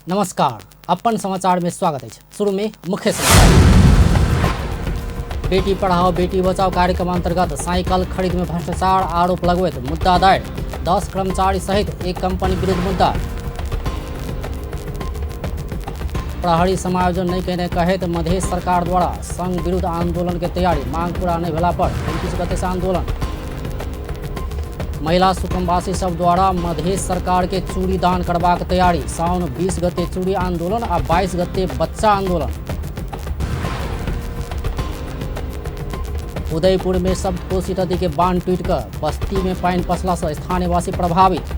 नमस्कार, अपन समाचार में स्वागत है। शुरू में मुख्य समाचार। बेटी पढ़ाओ बेटी बचाओ कार्यक्रम अंतर्गत साइकिल खरीद में भ्रष्टाचार आरोप लगबैत मुद्दा दायर, 10 कर्मचारी सहित एक कंपनी विरुद्ध मुद्दा। प्रहरी समायोजन नहीं केने कहैत मधेश सरकार द्वारा संघ विरुद्ध आंदोलन के तैयारी, मांग पूरा नहीं भेला पर 29 गते से आंदोलन। महिला सुकमवासी सब द्वारा मधेश सरकार के चूड़ी दान करबाक तैयारी, साउन 20 गते चूड़ी आंदोलन आ 22 गते बच्चा आंदोलन। उदयपुर में सप्तकोशी नदी के बांध टूटि कऽ बस्ती में पानि पसला से स्थानीयवासी प्रभावित।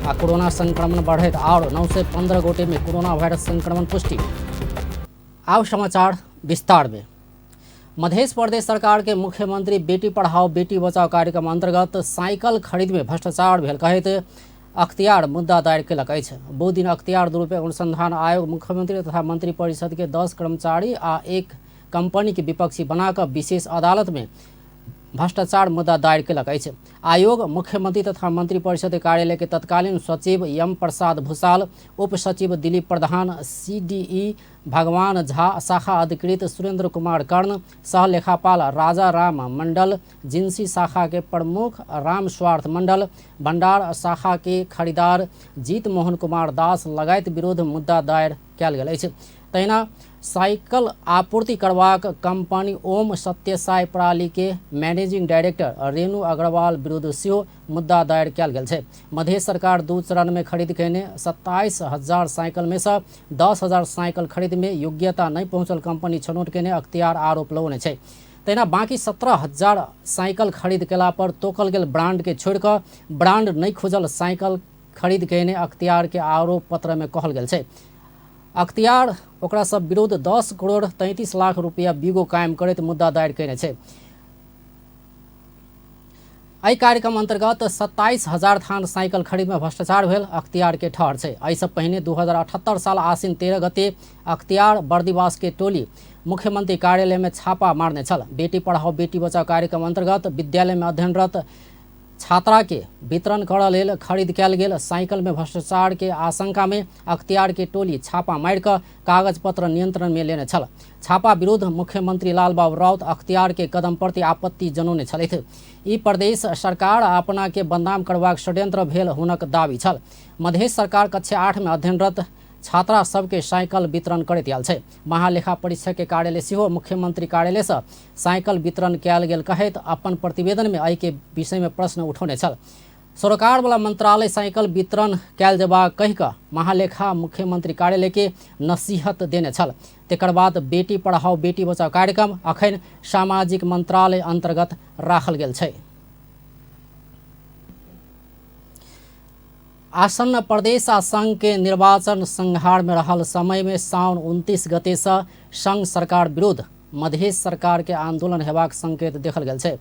आ कोरोना संक्रमण बढ़ैत और 915 गोटे में कोरोना वायरस संक्रमण पुष्टि। आब समाचार विस्तार में। मध्य प्रदेश सरकार के मुख्यमंत्री बेटी पढ़ाओ बेटी बचाओ कार्यक्रम अंतर्गत साइकिल खरीद में भ्रष्टाचार भेल कहैत अख्तियार मुद्दा दायर केलक अछि। बुध दिन अख्तियार दुरुपयोग अनुसंधान आयोग मुख्यमंत्री तथा मंत्री परिषद के 10 कर्मचारी आ एक कंपनी के विपक्षी बनाकर विशेष अदालत में भ्रष्टाचार मुद्दा दायर केलक अछि। आयोग मुख्यमंत्री तथा मंत्री परिषद कार्यालय के तत्कालीन सचिव यम प्रसाद भूषाल, उप सचिव दिलीप प्रधान, सीडीई भगवान झा, शाखा अधिकृत सुरेंद्र कुमार कर्ण, सह लेखापाल राजा राम मंडल, जिंसी शाखा के प्रमुख राम स्वार्थ मंडल, भंडार शाखा के खरीदार जीत मोहन कुमार दास लगायत विरुद्ध मुद्दा दायर कयल गेल अछि। तहिना साइकिल आपूर्ति करबाक कंपनी ओम सत्यसाई प्रणाली के मैनेजिंग डायरेक्टर रेणु अग्रवाल विरुद्ध सेहो मुद्दा दायर कयल गेल छै। मधेश सरकार 2 चरण में खरीद कयने 27,000 साइकिल में से 10,000 साइकिल खरीद में योग्यता नहीं पहुंचल कंपनी छनौट कयने अख्तियार आरोप लगौने छै। तहिना बाकी 17,000 साइकिल खरीद कयला पर तोकल गेल ब्रांड के छोड़ि कऽ ब्रांड नहीं खुजल साइकिल खरीद कयने अख्तियार के आरोप पत्र में कहल गेल छै। अख्तियार ओकरा सब विरुद्ध 10 करोड़ 33 लाख रुपया बीगो कायम करैत मुद्दा दायर कयने छै। एहि कार्यक्रम अंतर्गत 27,000 थान साइकिल खरीद में भ्रष्टाचार भेल अख्तियार के ठहर छै। एहिसँ पहिने 2078 साल आश्विन 13 गते अख्तियार बर्दिवास के टोली मुख्यमंत्री कार्यालय में छापा मारने छल। बेटी पढ़ाओ बेटी बचाओ कार्यक्रम अंतर्गत विद्यालय में अध्ययनरत छात्रा के वितरण करऽ लेल खरीद कयल गेल साइकिल में भ्रष्टाचार के आशंका में अख्तियार के टोली छापा मारि कऽ कागज पत्र नियंत्रण में लेने छल। छापा विरुद्ध मुख्यमंत्री लालबाबू राउत अख्तियार के कदम प्रति आपत्ति जनौने छलथि। ई प्रदेश सरकार अपना के बदनाम करबाक षड्यंत्र भेल हुनक दावी छल। मधेश सरकार कक्षा 8 में अध्ययनरत छात्रा सबके साइकिल वितरण करैत आयल छै। महालेखा परीक्षक के कार्यालय सेहो मुख्यमंत्री कार्यालय से साइकिल वितरण कयल गेल कहैत अपन प्रतिवेदन में एहि के विषय में प्रश्न उठौने छल। सरकार वाला मंत्रालय साइकिल वितरण कयल जेबाक कहि कऽ महालेखा मुख्यमंत्री कार्यालय के नसीहत देने छल। तेकर बाद बेटी पढ़ाओ बेटी बचाओ कार्यक्रम अखन सामाजिक मंत्रालय अंतर्गत राखल गेल छै। आसन्न प्रदेश आ संघ के निर्वाचन संहार में रहल समय में साउन 29 गते से संघ सरकार विरुद्ध मधेश सरकार के आंदोलन हेबाक संकेत देखल गेल छै।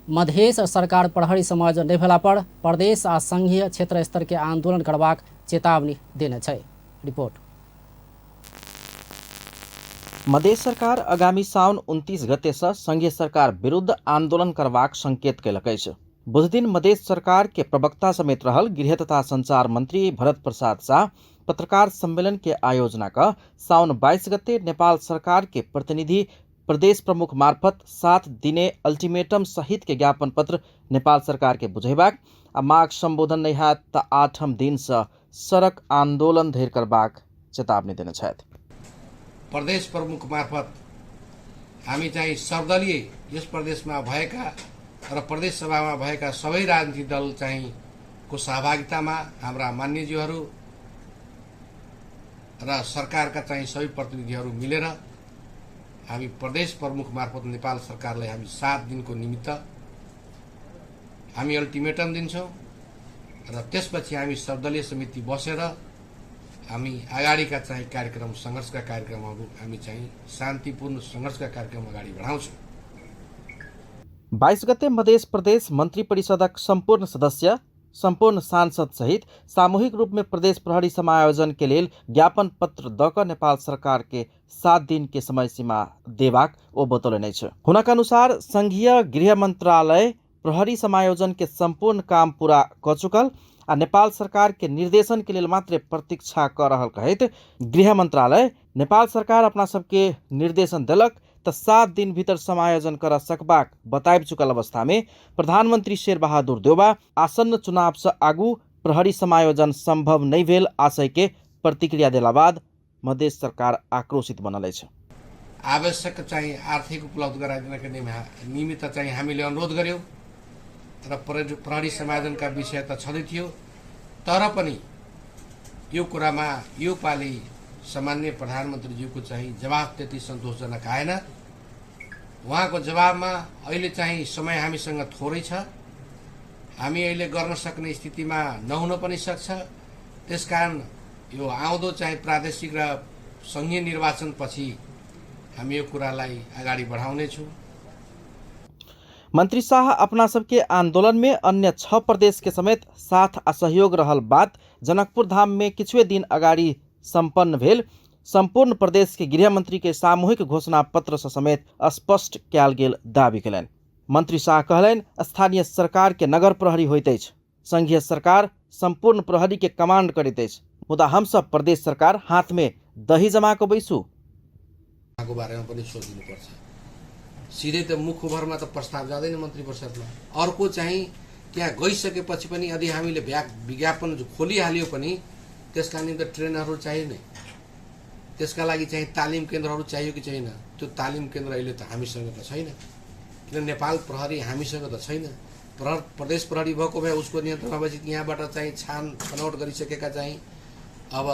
मधेश सरकार प्रहरी समायोजन नहि भेला पर प्रदेश आ संघीय क्षेत्र स्तर के आंदोलन करबाक चेतावनी देने छै। रिपोर्ट। मधेश सरकार आगामी साउन 29 गते से संघीय सरकार विरुद्ध आंदोलन करबाक संकेत कयलक अछि। बुधदिन मधेश सरकार के प्रवक्ता समेत रहल गृह तथा संचार मंत्री भरत प्रसाद शाह पत्रकार सम्मेलन के आयोजना क साउन 22 गते नेपाल सरकार के प्रतिनिधि प्रदेश प्रमुख मार्फत 7 दिने अल्टीमेटम सहित के ज्ञापन पत्र नेपाल सरकार के बुझेबाक आ माग संबोधन नहि हैत त 8म दिन से सड़क आंदोलन धरि करबाक चेतावनी देने छथि। प्रदेश प्रमुख मार्फत हामी चाहिँ सर्वदलीय यस प्रदेशमा भएका र प्रदेश सभामा भएका सबै राजनीतिक दल चाहिँ को सहभागितामा हाम्रा मान्यज्यूहरू र सरकारका चाहिँ सबै प्रतिनिधिहरू मिलेर हामी प्रदेश प्रमुख मार्फत नेपाल सरकारलाई हामी 7 दिनको निमित्त हामी अल्टिमेटम दिन्छौँ र त्यसपछि हामी सर्वदलीय समिति बसेर हामी अगाडिका चाहिँ कार्यक्रम, सङ्घर्षका कार्यक्रमहरू हामी चाहिँ शान्तिपूर्ण सङ्घर्षका कार्यक्रम अगाडि बढाउँछौँ। 22 गते मधेश प्रदेश मन्त्री परिषदक सम्पूर्ण सदस्य, सम्पूर्ण सांसद सहित सामूहिक रूप में प्रदेश प्रहरी समायोजन के लेल ज्ञापन पत्र द क नेपाल सरकार के 7 दिन के समय सीमा देबाक ओ बतौलनि अछि। हुनक अनुसार संघीय गृह मंत्रालय प्रहरी समायोजन के संपूर्ण काम पूरा क चुकल आ नेपाल सरकार के निर्देशन के लेल मात्र प्रतीक्षा क रहल कहैत गृह मंत्रालय नेपाल सरकार अपना सबके निर्देशन देलक त 7 दिन भीतर समायोजन कर सकबाक बताबि चुकल अवस्था में प्रधानमंत्री शेरबहादुर देउवा आसन्न चुनाव से आगू प्रहरी समायोजन संभव नहीं भेल आशय के प्रतिक्रिया देला बाद मधेश सरकार आक्रोशित बनल अछि। आवश्यक चाहिँ आर्थिक उपलब्ध गराइदिनका निमित्त चाहिँ हामीले अनुरोध गर्यौं र प्रहरी समायोजनका विषय त छँदै थियो, तर पनि यो कुरामा यो पालि सामान्य प्रधानमन्त्रीज्यूको चाहिँ जवाफ त्यति सन्तोषजनक आएन। उहाँको जवाबमा अहिले चाहिँ समय हामीसँग थोरै छ, हामी अहिले गर्न सक्ने स्थितिमा नहुन पनि सक्छ। त्यसकारण यो आउँदो चाहिँ प्रादेशिक र सङ्घीय निर्वाचनपछि हामी यो कुरालाई अगाडि बढाउनेछौँ। मंत्री शाह अपना सबके आंदोलन में अन्य 6 प्रदेश के समेत साथ आ सहयोग रहल बात जनकपुर धाम में किछुए दिन अगाडि सम्पन्न भेल संपूर्ण प्रदेश के गृह मंत्री के सामूहिक घोषणा पत्र से समेत स्पष्ट कयल गेल दावी कयलनि। मंत्री शाह कहलनि स्थानीय सरकार के नगर प्रहरी होइत अछि, संघीय सरकार संपूर्ण प्रहरी के कमांड करैत अछि, मुदा हम सब प्रदेश सरकार हाथ में दही जमा कऽ बैसू। को बारेमा पनि सोचिनुपर्छ। सिधै त मुख भरमा त प्रस्ताव जाँदैन मन्त्री परिषदमा। अर्को चाहिँ त्यहाँ गइसकेपछि पनि यदि हामीले विज्ञापन खोलिहाल्यो पनि त्यसका निम्ति ट्रेनरहरू चाहियो नै, त्यसका लागि चाहिँ तालिम केन्द्रहरू चाहियो कि छैन? त्यो तालिम केन्द्र अहिले त हामीसँग त छैन, किन नेपाल प्रहरी हामीसँग त छैन। प्रदेश प्रहरी भएको भए उसको नियन्त्रणमा भएपछि यहाँबाट चाहिँ छनौट गरिसकेका चाहिँ अब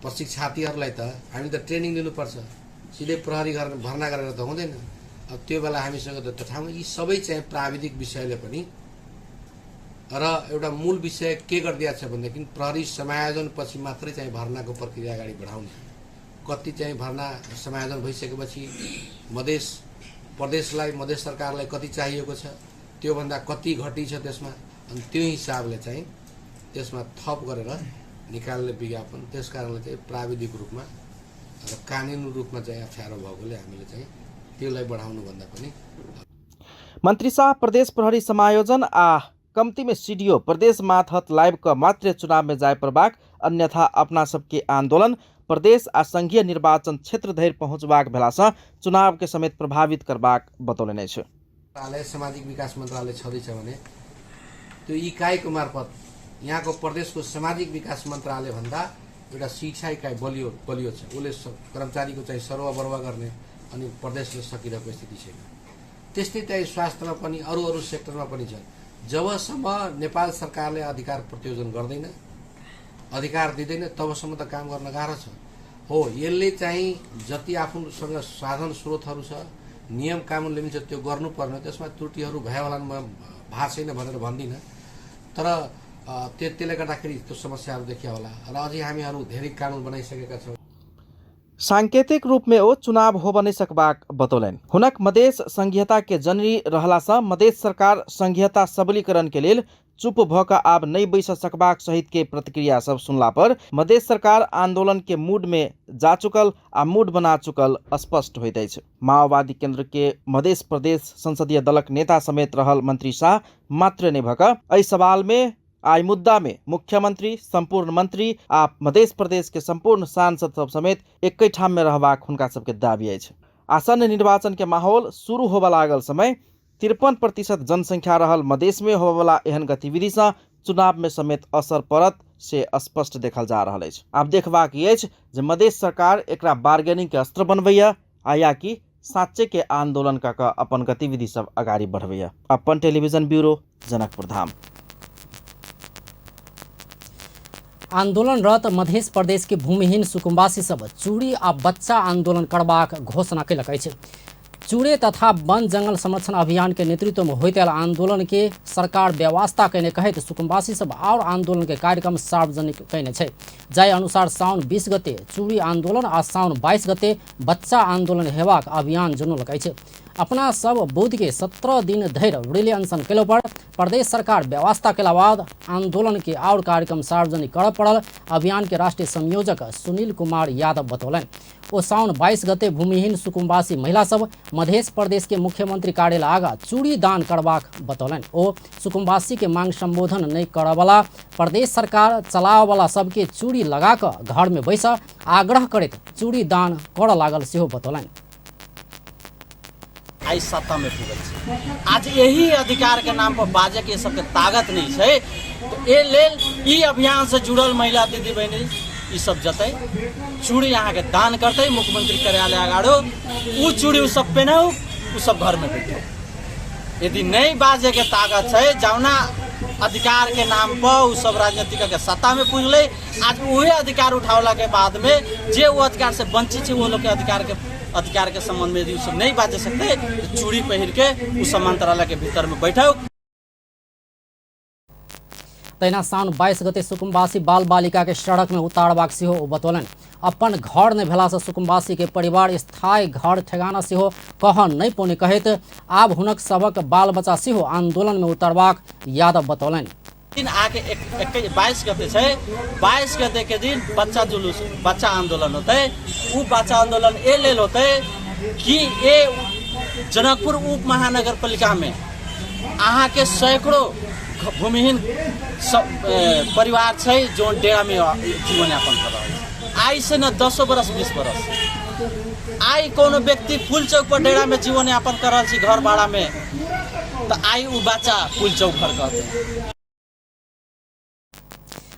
प्रशिक्षार्थीहरूलाई त हामी त ट्रेनिङ दिनुपर्छ, सिधै प्रहरी घर भर्ना गरेर त हुँदैन। अब त्यो बेला हामीसँग त त्यो ठाउँमा यी सबै चाहिँ प्राविधिक विषयले पनि र एउटा मूल विषय के गरिदिएको छ भनेदेखि प्रहरी समायोजनपछि मात्रै चाहिँ भर्नाको प्रक्रिया अगाडि बढाउने। कति चाहिँ भर्ना समायोजन भइसकेपछि मधेस प्रदेशलाई मधेस सरकारलाई कति चाहिएको छ, त्योभन्दा कति घटी छ त्यसमा, अनि त्यो हिसाबले चाहिँ त्यसमा थप गरेर निकाल्ने विज्ञापन। त्यस कारणले चाहिँ प्राविधिक रूपमा र कानुनी रूपमा चाहिँ अप्ठ्यारो भएकोले हामीले चाहिँ त्यसलाई बढाउनुभन्दा पनि मंत्री शाह प्रदेश प्रहरी समायोजन आ कम्ती में सीडीओ प्रदेश मातहत लाइव क मात्र चुनाव में जाय पड़बाक, अन्यथा अपना सबके आंदोलन प्रदेश आ संघीय निर्वाचन क्षेत्र धरि पहुँचबाक भेलासँ चुनाव के समेत प्रभावित करबाक बतौलनि अछि। मन्त्रालय सामाजिक विकास मन्त्रालय छँदैछ भने त्यो इकाइको मार्फत यहाँको प्रदेशको सामाजिक विकास मन्त्रालय भन्दा एउटा शिक्षा इकाइ बलियो बलियो छ, उसले कर्मचारीको चाहिँ सरवा बरुवा गर्ने अनि प्रदेशले सकिरहेको स्थिति छैन। त्यस्तै चाहिँ स्वास्थ्यमा पनि अरू अरू सेक्टरमा पनि छ। जबसम्म नेपाल सरकारले अधिकार प्रत्योजन गर्दैन, अधिकार दिँदैन, तबसम्म त काम गर्न गाह्रो छ। हो, यसले चाहिँ जति आफूसँग साधन स्रोतहरू छ, नियम कानुनले मिल्छ त्यो गर्नुपर्ने, त्यसमा त्रुटिहरू भयो होला म भएको छैन भनेर भन्दिनँ, तर त्यसले गर्दाखेरि त्यो समस्याहरू देखिया होला र अझै हामीहरू धेरै कानुन बनाइसकेका छौँ। सांकेतिक रूप में ओ चुनाव होब नहि सकबाक बतौलनि। हुनक मधेश संघीयता के जननी रहलासँ मधेश सरकार संघीयता सबलीकरण के लेल चुप भ क आब नहि बैस सकबाक सहित के प्रतिक्रिया सब सुनला पर मधेश सरकार आंदोलन के मूड में जा चुकल आ मूड बना चुकल स्पष्ट होइत अछि। माओवादी केंद्र के मधेश प्रदेश संसदीय दलक नेता समेत रहल मंत्री शाह मात्र नहि भ क एहि सवाल में आ मुद्दा में मुख्यमंत्री, संपूर्ण मंत्री आ मधेश प्रदेश के संपूर्ण सांसद सब समेत एकै ठाम में रहबाक हुनका सबके दावी अछि। आसन्न निर्वाचन के माहौल शुरू होबऽ लागल समय 53% जनसंख्या रहल मधेश में होबऽवला एहन गतिविधिसँ चुनाव में समेत असर पड़त से स्पष्ट देखल जा रहल अछि। आब देखबाक ई अछि जे मधेश सरकार एकरा बार्गेनिंग के अस्त्र बनबैया आ या कि साँचे के आंदोलन कऽ कऽ अपन गतिविधि सब अगाडि बढ़बैया। अपन टेलीविजन ब्यूरो, जनकपुर धाम। आंदोलनरत मध्य प्रदेश के भूमिहीन सुकुम्बासी सब चूड़ी आ बच्चा आंदोलन करबाक घोषणा कयलक अछि। चूड़े तथा वन जंगल संरक्षण अभियान के नेतृत्व में होइत आयल आंदोलन के सरकार व्यवस्था कयने कहैत सुकुम्बासी सब और आंदोलन के कार्यक्रम सार्वजनिक कयने छै। जाहि अनुसार साउन 20 गते चूड़ी आंदोलन आ साउन 22 गते बच्चा आंदोलन हेबाक अभियान जनौलक अछि। अपना सब बुध के 17 दिन धरि रिले अनशन कयला पर प्रदेश सरकार व्यवस्था के बाद आंदोलन के और कार्यक्रम सार्वजनिक करऽ पड़ल। अभियान के राष्ट्रीय संयोजक सुनील कुमार यादव बतौलनि। ओ साउन 22 गते भूमिहीन सुकुम्बासी महिला सब मध्य प्रदेश के मुख्यमंत्री कार्यालय आगा चूड़ी दान करबाक बतौलनि। ओ सुकुम्बासी के मांग संबोधन नहि करऽवला प्रदेश सरकार चलावला सबके चूड़ी लगा कऽ घर में बैस आग्रह करैत चूड़ी दान करऽ लागल सेहो बतौलनि। आइ सत्ता में पुगल छै, आज यही अधिकार के नाम पर बाजे के सबके ताकत नहीं छै। तो ए लेल ई अभियान से जुड़ल महिला दीदी बहिनी ई सब जतै चूड़ी अहाँ के दान करतै मुख्यमंत्री कार्यालय अगाडो, उ चूड़ी उ सब पेनाउ, उ सब घर में बैठो। यदि नहीं बाजे के ताकत छै, जौना अधिकार के नाम पर उ सब राजनीतिक के सत्ता में पुगलै, आज उहे अधिकार उठावला के बाद में जे वो अधिकार से वंचित छै वो लोग के अधिकार के संबंध में यदि उ सब नहीं बाजे सकते तो चूड़ी पहिर के उ सब मंत्रालय के भीतर में बैठो। तहिना साउन 22 गते सुकुम्बासी बाल बालिका के सड़क में उतारबाक सेहो ओ बतौलनि। अपन घर नहि भेलासँ सुकुम्बासी के परिवार स्थायी घर ठेगाना सेहो कह नहि पौने कहैत आब हुनक सबक बाल बच्चा सेहो आंदोलन में उतारबाक यादव बतौलनि। दिन आके एक 22 गते छै, 22 गते के दिन बच्चा जुलूस बच्चा आंदोलन होतै। उ बच्चा आंदोलन ए लेल होतै कि ए जनकपुर उप महानगर पालिका में अहाँ के सैकड़ों भूमिहीन सब परिवार छै जो डेरा में जीवन यापन कर रहल छै। आइ से न 10 बरस 20 बरस आइ कोनो व्यक्ति पुल चौक पर डेरा में जीवन यापन कर रहल छै घर भाड़ा में, तो आइ उ बच्चा पुल चौक घर कहतै।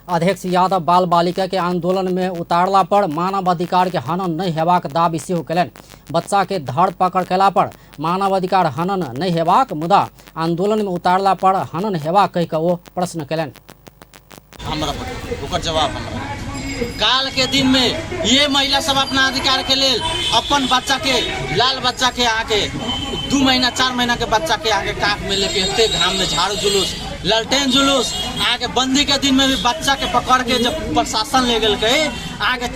अध्यक्ष यादव बाल बालिका के आंदोलन में उतारला पर मानव अधिकार के हनन नहीं हेबाक दावी सेहो केलनि। बच्चा के धर पकड़ केला पर मानव अधिकार हनन नहीं हेबाक मुदा आंदोलन में उतारला पर हनन हेबाक कहि कऽ ओ प्रश्न केलनि। हमरा पर ओकर जवाब हमरा काल के दिन में ये महिला सब अपना अधिकार के लेल अपन बच्चा के लाल बच्चा के आके 2 महीना 4 महीना के बच्चा के आके काख में लेके एते घाम में झाड़ू जुलूस ललटेन जुलूस आके बंदी के दिन में भी बच्चा के पकड़ के जब प्रशासन ले गेलकै आके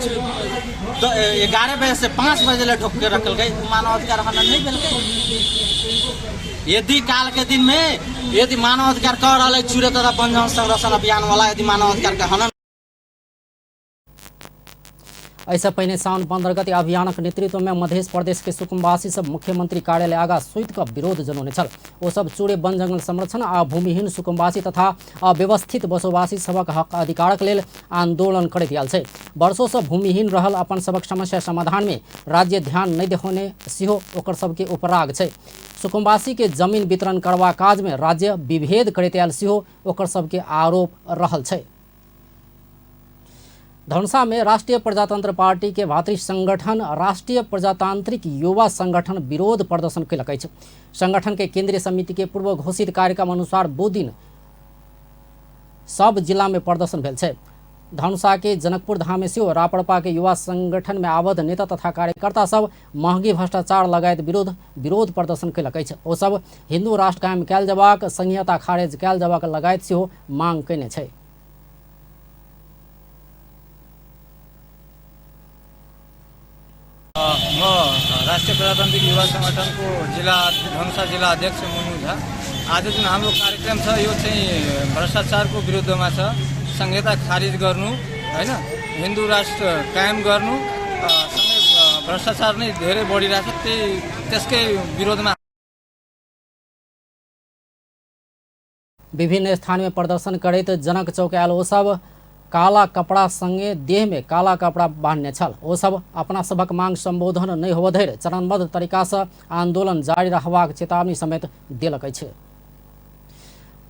11 बजे से 5 बजे ले ढोक के रखलकै, मानव अधिकार हनन नहीं भेलकै। यदि काल के दिन में यदि मानव अधिकार कह रहा है चूरे तथा वन संरक्षण अभियान वाला यदि मानव अधिकार के हनन। एहिसँ पहिने साउन 15 गते अभियानक नेतृत्व में मध्य प्रदेश के सुकुम्बासी सब मुख्यमंत्री कार्यालय आगा सुति कऽ विरोध जनौने छल। ओ सब चूड़े वन जंगल संरक्षण आ भूमिहीन सुकुम्बासी तथा अव्यवस्थित बसोबासी सबक हक अधिकारक लेल आंदोलन करैत आयल छै। वर्षों से भूमिहीन रहल अपन सबक समस्या समाधान में राज्य ध्यान नहि देखौने सेहो ओकर सबके उपराग छै। सुकुम्बासी के जमीन वितरण करबा काज में राज्य विभेद करैत आयल सेहो ओकर सबके आरोप रहल छै। धनुषा में राष्ट्रीय प्रजातंत्र पार्टी के भातृ संगठन राष्ट्रीय प्रजातांत्रिक युवा संगठन विरोध प्रदर्शन कयलक अछि। संगठन के केंद्रीय समिति के पूर्व घोषित कार्यक्रम अनुसार बुध दिन सब जिला में प्रदर्शन भेल छै। धनुषा के जनकपुर धाम में सेहो राप्रपा के युवा संगठन में आबद्ध नेता तथा कार्यकर्ता सब महंगी भ्रष्टाचार लगायत विरोध प्रदर्शन कयलक अछि। ओ सब हिंदू राष्ट्र कायम कयल जेबाक, संहिता खारिज कयल जेबाक लगायत सेहो मांग कयने छै। म राष्ट्रिय प्रजातान्त्रिक युवा सङ्गठनको धनुषा जिल्ला अध्यक्ष मुनु झा। आज जुन हाम्रो कार्यक्रम छ यो चाहिँ भ्रष्टाचारको विरुद्धमा छ, संहिता खारिज गर्नु हैन, हिन्दू राष्ट्र कायम गर्नु, सँगै भ्रष्टाचार नै धेरै बढिरहेको छ, त्यसकै विरोधमा। विभिन्न स्थान में प्रदर्शन करैत जनक चौक आयल ओ सब काला कपड़ा संगे देह में काला कपड़ा बांधने छल। ओ सब अपना सबक मांग संबोधन नहि होबय धरि चरणबद्ध तरीका से आंदोलन जारी रहबाक चेतावनी समेत देलक अछि।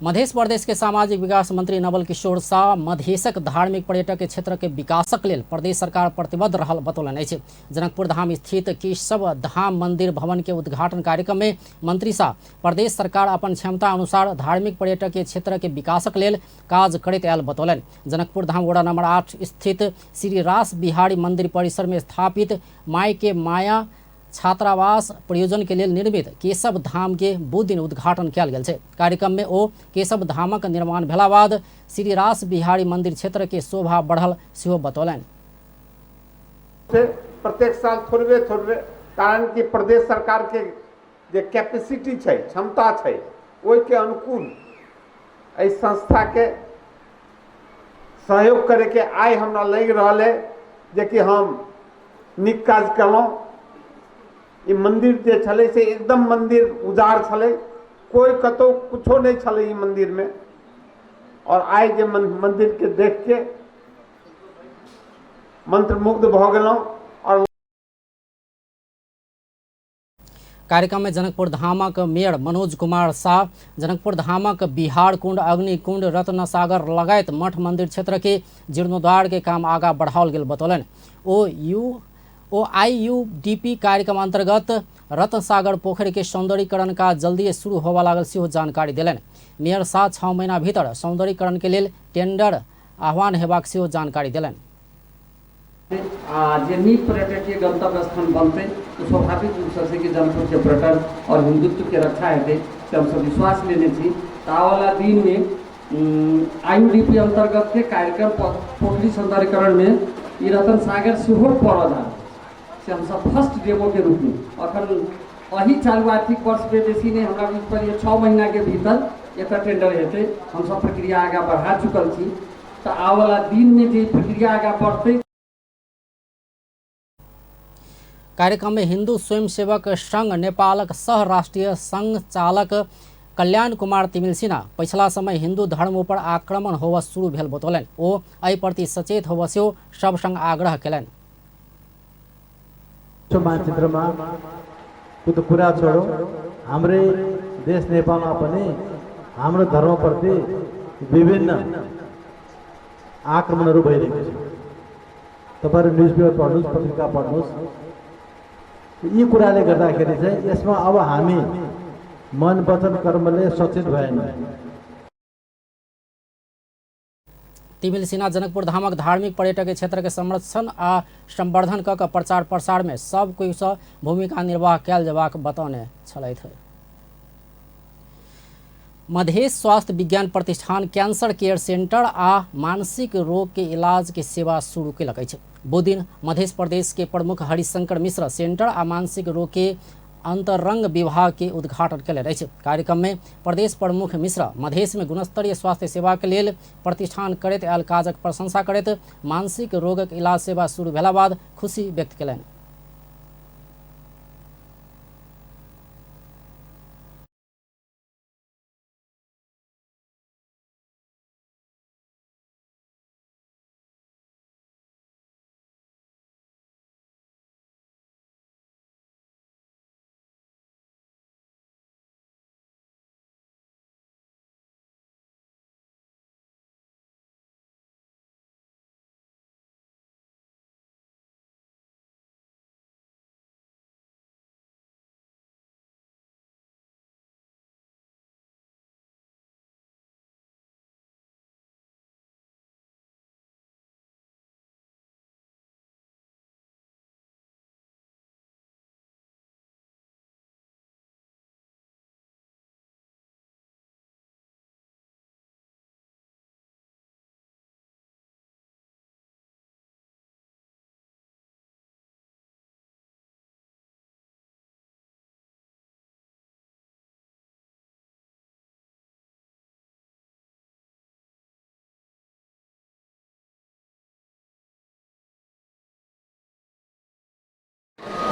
मध्य प्रदेश के सामाजिक विकास मंत्री नवल किशोर शाह मधेशक धार्मिक पर्यटक के क्षेत्र के विकासक लेल प्रदेश सरकार प्रतिबद्ध रहल बतौलनि अछि। जनकपुर धाम स्थित केशव धाम मंदिर भवन के उद्घाटन कार्यक्रम में मंत्री शाह प्रदेश सरकार अपन क्षमता अनुसार धार्मिक पर्यटक के क्षेत्र के विकासक लेल काज करैत आयल बतौलनि। जनकपुर धाम वडा नंबर 8 स्थित श्री रास बिहारी मंदिर परिसर में स्थापित माय के माया छात्रावास प्रयोजन के लेल निर्मित केशव धाम के बुध दिन उद्घाटन कयल गेल छै। कार्यक्रम में ओ केशव धामक निर्माण भेला बाद श्री रास बिहारी मंदिर क्षेत्र के शोभा बढ़ल सेहो बतौलनि। प्रत्येक साल थोड़बे थोड़बे, कारण कि प्रदेश सरकार के जे कैपेसिटी छै, क्षमता छै, ओहि के अनुकूल एहि संस्था के सहयोग करे के आइ हमरा लागि रहल है जे कि हम नीक काज केलहुँ। ई मन्दिर जे छलै से एकदम मन्दिर उजाड़ छलै, कोइ कतहु किछो नहि छलै ई मन्दिरमे। आओर आइ जे मन्दिरके देखके मन्त्रमुग्ध भऽ गेलहुँ। आओर कार्यक्रम में जनकपुर धामक मेयर मनोज कुमार शाह, जनकपुर धामक बिहार कुंड, अग्निकुंड, रत्नसागर लगायत मठ मंदिर क्षेत्र के जीर्णोद्धार के काम आगा बढ़ाओल गेल बतौलनि। ओ आईयूडीपी कार्यक्रम अंतर्गत रत्नसागर पोखरि के सौंदर्यीकरण का जल्दी शुरू होवा लागल सेहो जानकारी देलनि। मेयर शाह 6 महीना भीतर सौंदर्यीकरण के लेल टेंडर आह्वान हेबाक सेहो जानकारी देलनि। आ जे नीक पर्यटकीय गंतव्य स्थान बनतै तो स्वाभाविक रूपसँ छै कि जनकपुरके पर्यटन और हिंदुत्वके रक्षा हेतै, से हमसब विश्वास लेने छी। तऽ आबऽवला दिनमे आईयूडीपी अन्तर्गतके कार्यक्रम पोखरि सौंदर्यीकरणमे ई रतन सागर सेहो पड़ऽ जा रहल छै, से हमसब फर्स्ट डेमोके रूपमे अखन एहि चालू आर्थिक वर्षमे बेसी नहि, हमरा बुझि पड़ैए 6 महीनाके भीतर एकर टेंडर हेतै। हमसब प्रक्रिया आगाँ बढ़ा चुकल छी, तऽ आबऽवला दिनमे जे प्रक्रिया आगाँ बढ़तै। कार्यक्रम में हिंदू स्वयंसेवक संघ नेपालक सह राष्ट्रीय संघ चालक कल्याण कुमार तिमिल सिन्हा पछिला समय हिंदू धर्म ऊपर आक्रमण होबऽ शुरू भेल बतौलनि। ओ एहि प्रति सचेत होबऽ सेहो सब संग आग्रह केलनि। मानचित्रमा को त कुरा छोडौँ, हाम्रै देश नेपालमा पनि हाम्रो धर्मप्रति विभिन्न आक्रमणहरू भइरहेको छ। तपाईँहरू न्युज पेपर पढ्नुहोस्, पत्रिका पढ्नुहोस्। यी कुराले गर्दाखेरि चाहिँ यसमा अब हामी मन वचन कर्मले सचेत भएन। तिमिल सिन्हा जनकपुर धामक धार्मिक पर्यटक क्षेत्र के संरक्षण आ संवर्धन क प्रचार प्रसार में सब कोई भूमिका निर्वाह कयल जेबाक बतौने छलथि। मधेश स्वास्थ्य विज्ञान प्रतिष्ठान कैंसर केयर सेंटर आ मानसिक रोग के इलाज के सेवा शुरू केलक अछि। बुधदिन मधेश प्रदेश के प्रमुख हरिशंकर मिश्र सेंटर आ मानसिक रोग के अंतरंग विभाग के उद्घाटन केलनि अछि। कार्यक्रम में प्रदेश प्रमुख मिश्र मधेश में गुणस्तरीय स्वास्थ्य सेवा के लेल प्रतिष्ठान करैत आयल काजक प्रशंसा करैत मानसिक रोगक इलाज सेवा शुरू भेला बाद खुशी व्यक्त केलनि।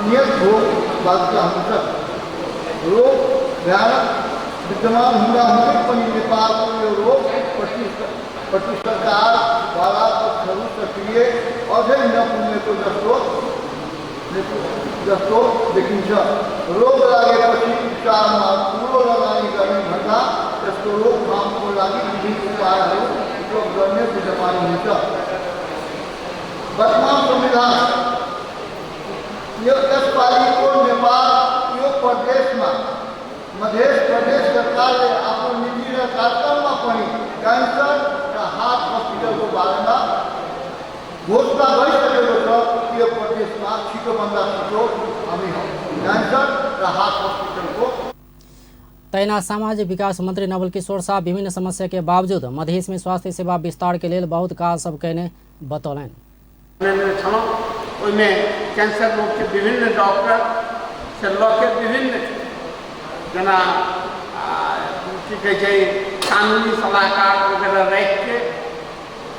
नियत भोग बाध्य हुन्छ। रोग भयानक विद्यमान हुँदाहुँदै पनि नेपालको यो रोग प्रति सरकारवाला पक्षहरू सक्रिय अझै नपुगेको जस्तो देखिन्छ। रोग लागेपछि उपचारमा ठुलो लगानी गर्ने भन्दा यसको रोकथामको लागि विभिन्न उपायहरू उपयोग गर्ने विद्यमान हुन्छ। वर्तमान संविधान यो यसपालिको नेपाल यो प्रदेशमा मधेश प्रदेश सरकारले आफ्नो नीति र कार्यक्रममा पनि क्यान्सर र हार्ट हस्पिटलको बारेमा घोषणा गरिसकेको छ कि यो प्रदेशमा छिटोभन्दा छिटो हामी क्यान्सर र हार्ट हस्पिटलको। तहिना सामाजिक विकास मंत्री नवल किशोर शाह विभिन्न समस्या के बावजूद मधेश में स्वास्थ्य सेवा विस्तार के लेल बहुत काज सब कयने बतौलनि। ओहिमे कैंसर रोगके विभिन्न डॉक्टर से लऽ के विभिन्न जेना की कहै छै कानूनी सलाहकार वगैरह राखिके,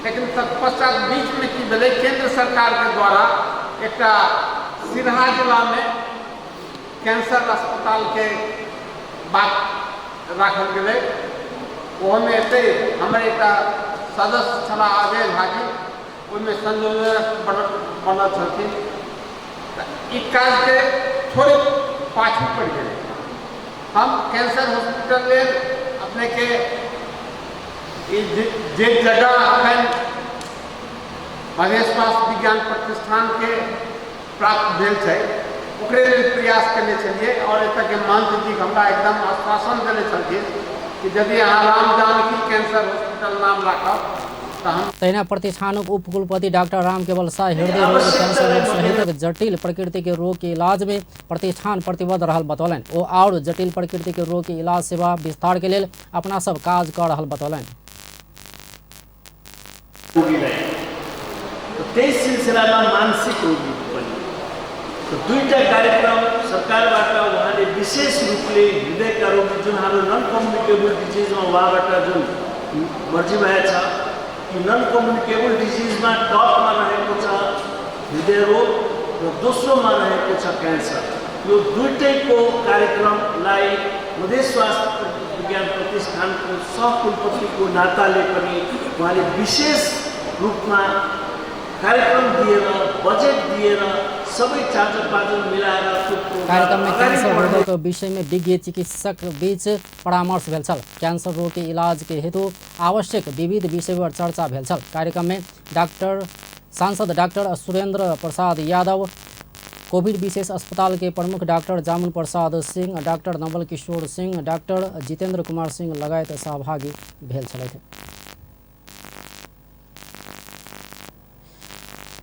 लेकिन तत्पश्चात बीचमे की भेलै, केंद्र सरकारके द्वारा एकटा सिरहा जिलामे कैंसर अस्पतालके बात राखल गेलै। ओहोमे एतै हमर एकटा सदस्य छलाह अजय झाजी, ओहिमे संयोजक बनल छलखिन। तऽ ई काजके थोड़े पाछू पड़ि गेलै। हम कैंसर हॉस्पिटल लेल अपनेके ई जे जगह अखन मधेश स्वास्थ्य विज्ञान प्रतिष्ठानके प्राप्त भेल छै, ओकरे लेल प्रयास केने छलियै आओर एतऽके महंत जी हमरा एकदम आश्वासन देने छलखिन कि यदि अहाँ राम जानकी कैंसर हॉस्पिटल नाम राखब तऽ हम। तहिना प्रतिष्ठानक उपकुलपति डाक्टर राम केवल शाह हृदय रोग, कैंसर रोग सहितक जटिल प्रकृति के रोग के इलाज में प्रतिष्ठान प्रतिबद्ध रहल बतौलनि। ओ आओर जटिल प्रकृति के रोग के इलाज सेवा विस्तार के लेल अपना सब काज कऽ रहल बतौलनि। रोगीलाई त्यही सिलसिलामा मानसिक रोगी पनि त दुईटा कार्यक्रम सरकारबाट उहाँले विशेष रूपले हृदयका रोगी जुन हाम्रो नन कम्युनिकेबल डिजिजमा उहाँबाट जुन मर्जी भएको छ कि नन कम्युनिकेबल डिजिजमा टपमा रहेको छ हृदय रोग र दोस्रोमा रहेको छ क्यान्सर। यो दुईटैको कार्यक्रमलाई मधेस स्वास्थ्य विज्ञान प्रतिष्ठानको सहकुलपतिको नाताले पनि उहाँले विशेष रूपमा कार्यक्रम दिएर बजेट दिएर सबै चार्जर पार्जर मिलाएर त्यो कार्यक्रम में अगाडि कैंसर बढ्ने रोगक विषय में विज्ञ चिकित्सक बीच परामर्श भेल छल। कैंसर रोग के इलाज के हेतु आवश्यक विविध विषय पर चर्चा भेल छल। कार्यक्रम में डॉक्टर सांसद डॉक्टर सुरेंद्र प्रसाद यादव, कोविड विशेष अस्पताल के प्रमुख doctor Jamun Prasad Singh, doctor Naval Kishore Singh, doctor Jitendra Kumar Singh लगायत सहभागी भेल छलथि।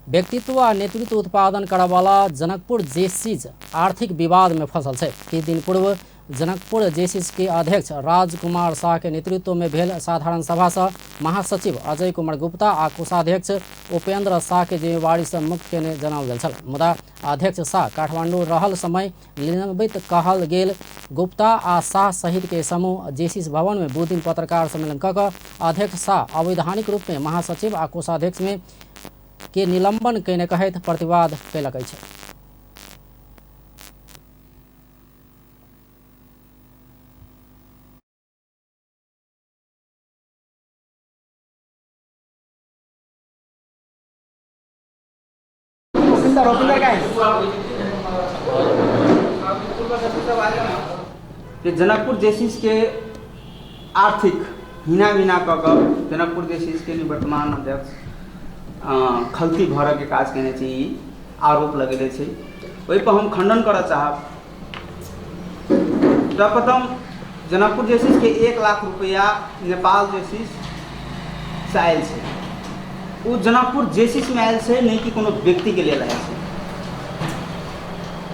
व्यक्तित्व आ नेतृत्व उत्पादन करऽवाला जनकपुर जेसीज आर्थिक विवाद में फसल छै। किछु दिन पूर्व जनकपुर जेसीज के अध्यक्ष राजकुमार शाह के नेतृत्व में भेल साधारण सभा से महासचिव अजय कुमार गुप्ता आ कोषाध्यक्ष उपेंद्र शाह के जिम्मेवारी से मुक्त केने जनाओल गेल छल। मुदा अध्यक्ष शाह काठमांडू रहल समय निलंबित कहल गेल गुप्ता आ शाह सहित के समूह जेसीज भवन में बुधदिन पत्रकार सम्मेलन कऽ कऽ अध्यक्ष शाह अवैधानिक रूप में महासचिव आ कोषाध्यक्ष में के निलंबन केने कहैत प्रतिवाद कयलक अछि। जनकपुर जेसीज के आर्थिक हिना मिना कऽ कऽ जनकपुर जेसीज के निवर्तमान अध्यक्ष खल्ती भरऽ के काज केने छै, ई आरोप लगेले छै। ओहिपर हम खंडन करऽ चाहब। सर्वप्रथम जनकपुर जेसीज के 1 लाख रुपया नेपाल जेसीज से आयल छै। ओ जनकपुर जेसीज में आयल छै, नहि कि कोनो व्यक्ति के लेल आयल छै।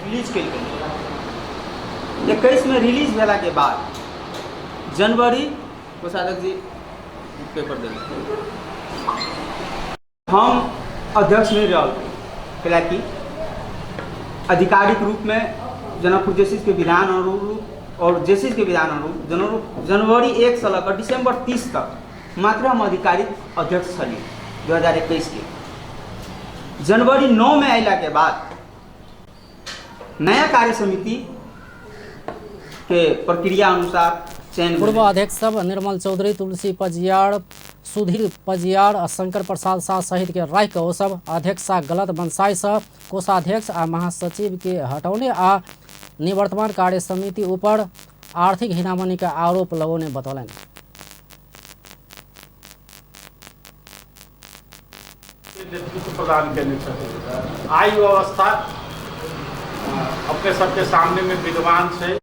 रिलीज कयल गेलै 21 में। रिलीज भेला के बाद जनवरी कोषाध्यक्ष जी पेपर देलक, हम अध्यक्ष नहीं रहल, कैलाकि आधिकारिक रूप में जनकपुर जेसीज के विधान अनुरूप और जेसीज के विधान अनुरूप जनवरी 1 से लऽ कऽ दिसंबर 30 तक मात्र हम आधिकारिक अध्यक्ष छली 2021 के। जनवरी 9 में अयला के बाद नया कार्य समिति के प्रक्रिया अनुसार चयन पूर्व अध्यक्ष सब निर्मल चौधरी, तुलसी पजियार, सुधीर पजियार आ शंकर प्रसाद शाह सहित के राखि कऽ ओ सब अध्यक्ष शाह गलत मनसाय से कोषाध्यक्ष आ महासचिव के हटौने आ निवर्तमान कार्य समिति ऊपर आर्थिक हिनामनी के आरोप लगौने बतौलनि। नेतृत्व प्रदान केने छथिन। आइ ओ अवस्था अपने सबके सामने में विद्यमान छै।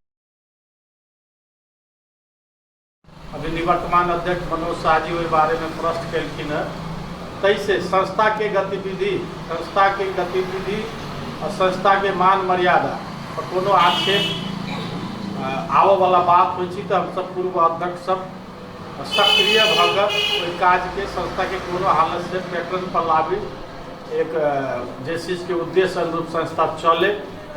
अभी निवर्तमान अध्यक्ष मनोज शाह जी ओहि बारे में प्रश्न केलखिन हँ। ताहिसँ संस्था के गतिविधि और संस्था के मान मर्यादा पर कोनो आक्षेप आबऽ वाला बात होइ छै तऽ हमसब पूर्व अध्यक्ष सब सक्रिय भऽ कऽ ओहि काजके संस्था के कोनो हालत से पैटर्न पर लाबी, एक जे चीजके उद्देश्य अनुरूप संस्था चले,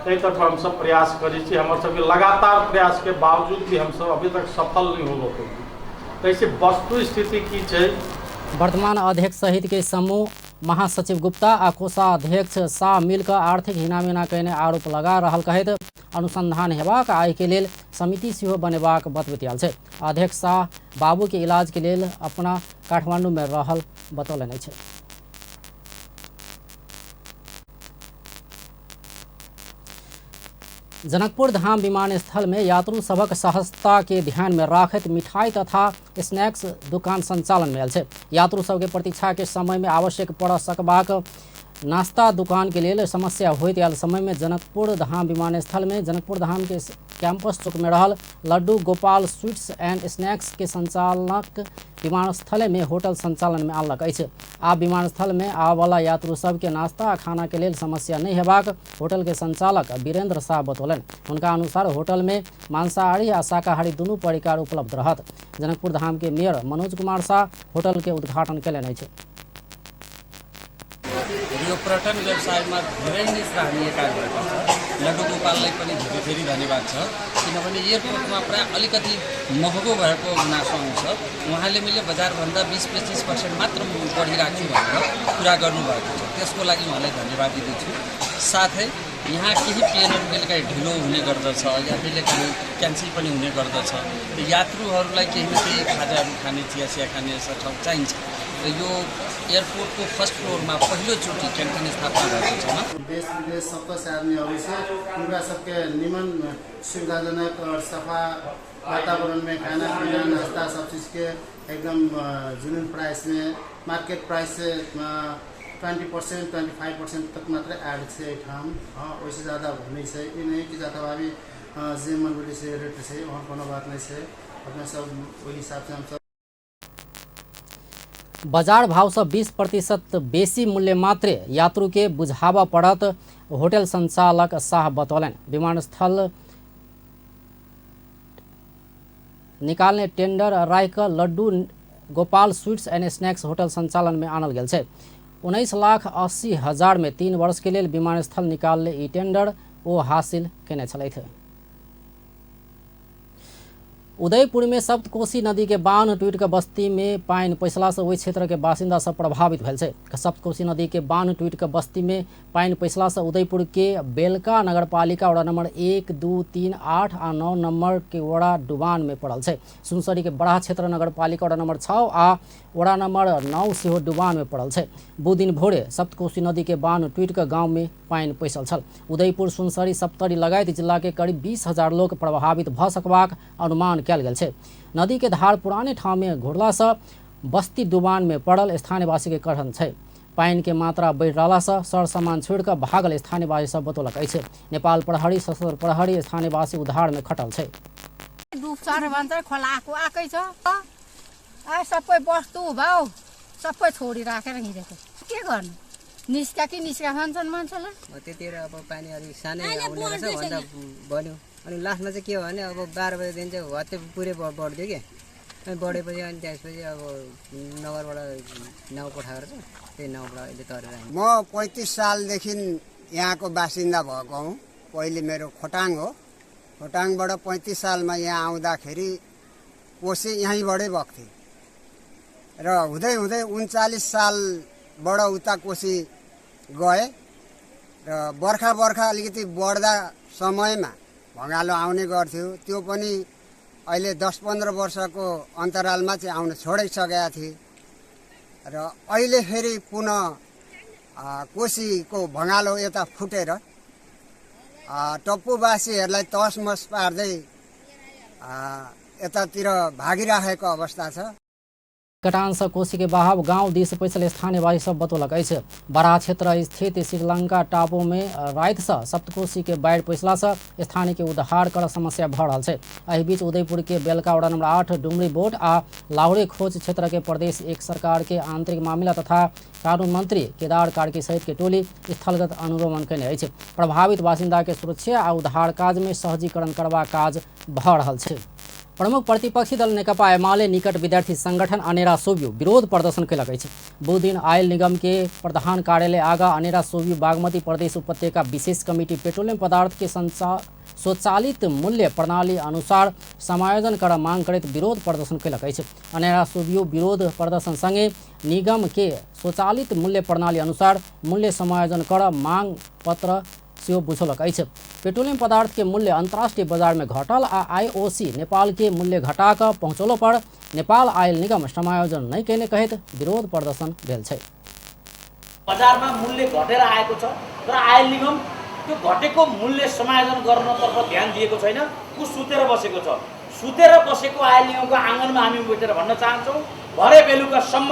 ताहि तरफ हमसब प्रयास करै छी। हमर सबके लगातार प्रयास के बावजूद भी हमसब अभी तक सफल नहीं हो पेली। ताहिसँ वस्तु स्थिति की छै, वर्तमान अध्यक्ष सहित के समूह महासचिव गुप्ता आ कोषाध्यक्ष शाह मिलकर आर्थिक हिनामिना कयने आरोप लगा रहल कहैत अनुसंधान हेबाक आ एहिके लेल समिति सेहो बनेबाक बतबैत आयल छै। अध्यक्ष शाह बाबू के इलाज के लेल अपना काठमांडू में रहल बतौलनि अछि। जनकपुर धाम विमानस्थल में यात्रु सभक सहजता के ध्यान में राखैत मिठाई तथा स्नैक्स दुकान संचालन में आयल छै। यात्रु सबके प्रतीक्षा के समय में आवश्यक पड़ सकबाक नाश्ता दुकान के लेल समस्या होइत आयल समय में जनकपुर धाम विमानस्थल में जनकपुर धाम के कैंपस चौक में रहल Laddu Gopal sweets and snacks के संचालक विमानस्थल में होटल संचालन में आनलक अछि। आब विमानस्थल में आबयवला यात्रु सबके नाश्ता आ खाना के लेल समस्या नहि हेबाक होटल के संचालक वीरेंद्र शाह बतौलनि। हुनका अनुसार होटल में मांसाहारी आ शाकाहारी दुनू परिकार उपलब्ध रहत। जनकपुर धाम के मेयर मनोज कुमार शाह होटल के उद्घाटन कयलनि अछि। यो पर्यटन व्यवसायमा धेरै नै सराहनीय कार्य भएको छ। लड्डु गोपाललाई पनि धेरै धेरै धन्यवाद छ, किनभने एयरपोर्टमा प्राय अलिकति महँगो भएको गुनासो आउँछ। उहाँले मैले बजारभन्दा 20-25% मात्र बढी राख्छु भनेर कुरा गर्नुभएको छ, त्यसको लागि उहाँलाई धन्यवाद दिँदछु। साथै यहाँ केही प्लेनहरू कहिलेकाहीँ ढिलो हुने गर्दछ या कहिलेकाहीँ क्यान्सल पनि हुने गर्दछ। यात्रुहरूलाई केही न केही खाजाहरू खाने, चिया सिया खाने यस्तो ठाउँ चाहिन्छ र यो एयरपोर्टको फर्स्ट फ्लोरमा पहिलोचोटि क्यान्टिन स्थापना भएको छ। देश विदेश सबसे आदमी अबै छै, हुनका सबके निमन सुविधाजनक और सफा वातावरण में खाना पीना नाश्ता सब चीज़ के एकदम जुनून प्राइस में, मार्केट प्राइस से 20% 25% तक मात्र ऐड छै एहिठाम। हाँ, ओहिसँ ज़्यादा नहीं छै। ई नहीं कि जथाभावी जे मन बोलै छै रेट छै, वहाँ कोनो बात नहीं छै। अपना सब ओहि हिसाबसँ हमसब बाजार भाव से 20% बेसी मूल्य मात्र यात्रु के बुझाबऽ पड़त होटल संचालक शाह बतौलनि। विमानस्थल निकालने टेंडर राखि कऽ Laddu Gopal sweets and snacks hotel संचालन में आनल गेल छै। 19,80,000 में 3 वर्ष के लेल विमानस्थल निकालने ई टेंडर ओ हासिल केने छलथि। उदयपुर में सप्तकोशी नदी के बांध टूटि के बस्ती में पानि पैसला से ओहि क्षेत्र के बासिन्दा सब प्रभावित भेल छै। सप्तकोशी नदी के बांध टूटि के बस्ती में पानि पैसला से उदयपुर के बेलका नगरपालिका वड़ा नंबर 1, 2, 3, 8 आ 9 नंबर के वड़ा डुबान में पड़ल छै। सुनसरी के बड़ा क्षेत्र नगरपालिका वड़ा नंबर 6 आ वड़ा नंबर 9 सेहो डुबान में पड़ल छै। बुध दिन भोरे सप्तकोशी नदी के बांध टूटि के गाँव में पानि पैसल छल। उदयपुर, सुनसरी, सप्तरी लगायत जिला के करीब 20,000 लोग प्रभावित भऽ सकबाक अनुमान कयल गेल छै। नदी के धार पुराने ठाम में घुरला से बस्ती डुबान में पड़ल स्थानीयवासी के कहन छै। पानि के मात्रा बढ़ि रहला से सर सामान छोड़ि कऽ भागल स्थानीयवासी सब बतौलक अछि। नेपाल प्रहरी, सशस्त्र प्रहरी स्थानीयवासी उद्धार में खटल छै। खोलाको आएकै छ, सबै वस्तु भाउ सबै छोडिराखेर हिँडेको, के गर्नु? निस्का कि निस्का भन्छन् मान्छेलाई। त्यतिखेर अब पानी अलिक सानै आउने रहेछ भन्दा बन्यो। अनि लास्टमा चाहिँ के हो भने अब 12 बजेदेखि चाहिँ हत्ते पुरै बढ्थ्यो कि, अनि बढेपछि अनि त्यसपछि अब नगरबाट नाउँ पठाएको रहेछ, त्यही नाउँबाट अहिले तरेर आएँ। म 35 सालदेखि यहाँको बासिन्दा भएको हुँ। पहिले मेरो खोटाङ हो, खोटाङबाट 35 सालमा यहाँ आउँदाखेरि कोसी यहीँबाटै बग्थ्यो र हुँदै हुँदै 39 सालबाट उता कोसी गए र बर्खा बर्खा अलिकति बढ्दा समयमा भँगालो आउने गर्थ्यो। त्यो पनि अहिले 10-15 वर्षको अन्तरालमा चाहिँ आउन छोडिसकेका थिए र अहिले फेरि पुनः कोसीको भँगालो यता फुटेर टप्पुवासीहरूलाई तसमस पार्दै यतातिर भागिराखेको अवस्था छ। कटान से कोसी के बहाव गांव दिस पैसल स्थानीयवासी सब बतौलक अछि। बराह क्षेत्र स्थित श्रीलंका टापू में राति से सप्तकोशी के बाढ़ि पैसला से स्थानीय के उद्धार कर समस्या भऽ रहल छै। एहि बीच उदयपुर के बेलका वड़ा नंबर 8 डुमरी बोट आ लाहौरे खोज क्षेत्र के प्रदेश 1 सरकार के आंतरिक मामिला तथा कानून मंत्री केदार कार्की सहित के टोली स्थलगत अनुगमन कयने अछि। प्रभावित बासिन्दा के सुरक्षा आ उद्धार काज में सहजीकरण करबाक काज भऽ रहल छै। प्रमुख प्रतिपक्षी दल नेकपा एमाले निकट विद्यार्थी संगठन अनेरा सोव्यू विरोध प्रदर्शन कयलक अछि। बुध दिन आयल निगम के प्रधान कार्यालय आगा अनेरा सोव्यू बागमती प्रदेश उपत्यका विशेष कमिटी पेट्रोलियम पदार्थ के स्वचालित मूल्य प्रणाली अनुसार समायोजन कर मांग करैत विरोध प्रदर्शन कयलक अछि। अनेरा सोभियो विरोध प्रदर्शन संगे निगम के स्वचालित मूल्य प्रणाली अनुसार मूल्य समायोजन कर मांग पत्र सेहो बुझौलक अछि। पेट्रोलियम पदार्थ के मूल्य अंतर्राष्ट्रीय बाजार में घटल आ आईओसी नेपाल के मूल्य घटा कऽ पहुँचौलो पर नेपाल आयल निगम समायोजन नहि कयने कहैत विरोध प्रदर्शन भेल छै। बजारमा मूल्य घटेर आएको छ तर आयल निगम त्यो घटेको मूल्य समायोजन गर्नतर्फ ध्यान दिएको छैन। ऊ सुतेर बसेको छ। सुतेर बसेको आयल निगमको आँगनमा हामी बैठेर भन्न चाहन्छौँ, भरे बेलुकासम्म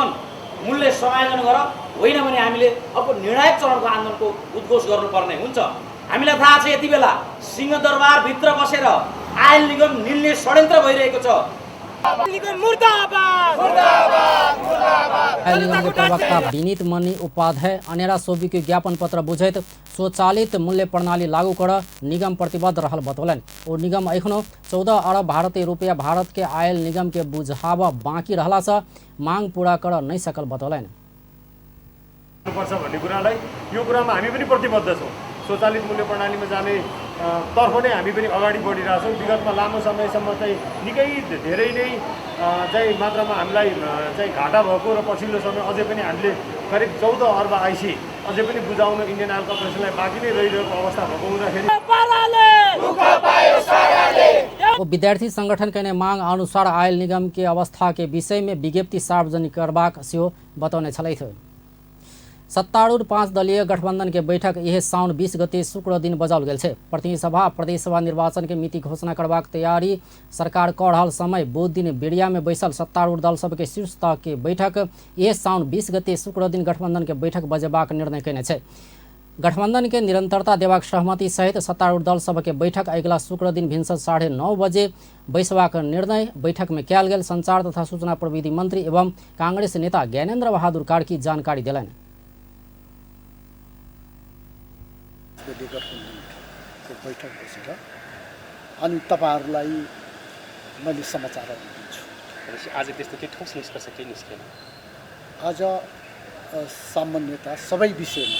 मूल्य समायोजन गर, होइन भने हामीले अब निर्णायक चरणको आन्दोलनको उद्घोष गर्नुपर्ने हुन्छ। हामीलाई थाहा छ यति बेला सिंहदरबारभित्र बसेर आयल निगम निल्ने षड्यन्त्र भइरहेको छ। आयल निगम के प्रवक्ता विनीत मणि उपाध्याय अनेरा सोबी के ज्ञापन पत्र बुझैत स्वचालित मूल्य प्रणाली लागू कर निगम प्रतिबद्ध रहल बतौलनि। ओ निगम एखनो 14 अरब भारतीय रुपया भारत के आयल निगम के बुझाब बाँकी रहला से मांग पूरा कर नहीं सकल बतौलनि। पर्छ भन्ने कुरालाई यो कुरामा हामी पनि प्रतिबद्ध छौँ। स्वचालित मूल्य प्रणालीमा जाने तर्फ नै हामी पनि अगाडि बढिरहेछौँ। विगतमा लामो समयसम्म चाहिँ निकै धेरै नै चाहिँ मात्रामा हामीलाई चाहिँ घाटा भएको र पछिल्लो समय अझै पनि हामीले करिब 14 अर्ब आइसी अझै पनि बुझाउन इन्डियन आयल कर्पोरेसनलाई बाँकी नै रहिरहेको अवस्था भएको हुँदाखेरि विद्यार्थी संगठन के मांग अनुसार आयल निगम के अवस्था के विषय में विज्ञप्ति सार्वजनिक करबाक सेहो बतौने छलथि। सत्तारूढ़ 5 दलीय गठबंधन के बैठक यह साउन 20 गते शुक्र दिन बजाओल गेल छै। प्रतिनिधि सभा प्रदेश सभा निर्वाचन के मिति घोषणा करबाक तैयारी सरकार क रहल समय बुध दिन बिड़िया में बैसल सत्तारूढ़ दल सबके शीर्ष तह के बैठक यह साउन 20 गते शुक्र दिन गठबंधन के बैठक बजेबाक निर्णय कयने छै। गठबंधन के निरंतरता देबाक सहमति सहित सत्तारूढ़ दल सबके बैठक अगिला शुक्र दिन भिनसर 9:30 बजे बैसबाक निर्णय बैठक में कयल गेल। संचार तथा सूचना प्रविधि मंत्री एवं कांग्रेस नेता ज्ञानेन्द्र बहादुर कार्की जानकारी देलनि। गठबन्धनको बैठक बसेर अनि तपाईहरुलाई मैले समाचारहरू दिन्छु। आज त्यस्तो केही ठोस निष्कर्ष केही निस्केन? आज सामान्यतः सबै विषयमा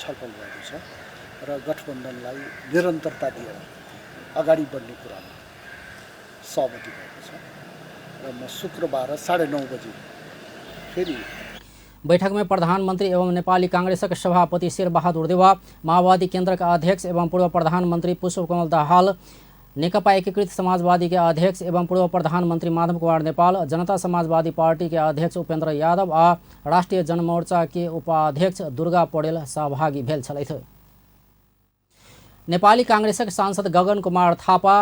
छलफल भएको छ र गठबन्धनलाई निरन्तरता दिएर अगाडि बढ्ने कुरामा सहमति भएको छ र म शुक्रबार 9:30 बजे फेरि बैठक में प्रधानमंत्री एवं नेपाली कांग्रेसक सभापति शेरबहादुर देउवा, माओवादी केंद्र के अध्यक्ष एवं पूर्व प्रधानमंत्री पुष्पकमल दाहाल, नेकपा एकीकृत समाजवादी के अध्यक्ष एवं पूर्व प्रधानमंत्री माधव कुमार नेपाल, जनता समाजवादी पार्टी के अध्यक्ष उपेंद्र यादव आ राष्ट्रीय जनमोर्चा के उपाध्यक्ष दुर्गा पौडेल सहभागी भेल छलथि। नेपाली कांग्रेसक सांसद गगन कुमार थापा